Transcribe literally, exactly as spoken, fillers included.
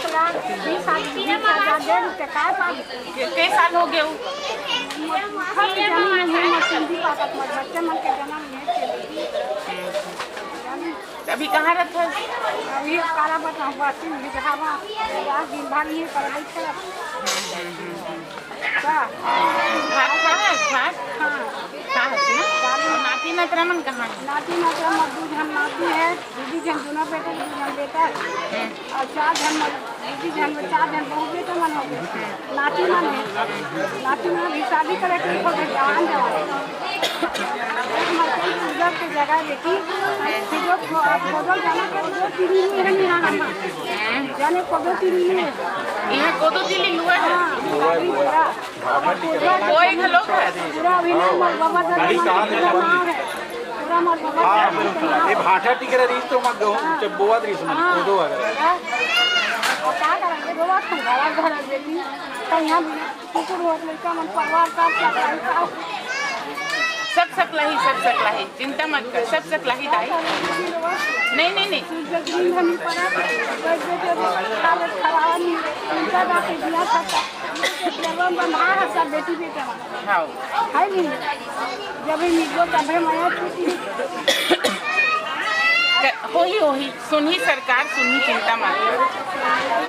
बीस साल, बीस हजार डेढ़ रुपये काय पाबो? के, के साल हो गए? मोर पुरखा के जन्म में ही मोर सिंधी पापत, मोर बच्चे मन के जन्म में ही। अभी कहाँ रहत हस? अभी काला बता, बस्ती में बिजहावा, या दिन भर ये कर बैठे रहत। का? भात खा है? भात? हाँ। खा है ना? दाल। और नाती नतरा मन कहाँ है? नाती नतरा मन दू झन नाती है, दीदी झन दोनों बेटा, दू झन बेटा है। हम्म। और चार झन मन, दीदी झन में चार झन बहू बेटा मन हो गए। नाती मन है। नाती मन भी शादी करे के हो गए, जवान जवान। एक मर्चेंट पूजा के जगह देखी, फिर जो खो-, अब खोदल जाना के दो तीन दिन में नहीं आना। जाने को दो तीन दिन में। यहाँ कोदो तिली लुआ है। हाँ, शादी पूरा। कोई घलो है। पूरा अभी ना मोर बाबा दादा मन के नाम है। पूरा मोर बाबा हाँ, दादा मन के नाम ये है। भाटा टिकरा रहीस तो मत गहूँ, हाँ। जब बोआ रहीस मन, हाँ। कोदो वगैरह। हाँ। और क्या करेंगे? दो बार खंगाला घर बेटी, तो यहाँ भी कुकुर होत लड़का मन परिवार सब सकलाही, सब सकलाही, चिंता मत कर, सब सकलाही दाई। नहीं, नहीं, नहीं। सूरज दिन धनी पड़ा, कोई बेटे को खाले खराब नहीं, उनका बात है, दिया था, सब बेटी बेटा। हाँ। है नहीं? जब भी मिलो तबे माया छूटी। क-, होही, होही, सुनही सरकार, सुनही, चिंता मत कर।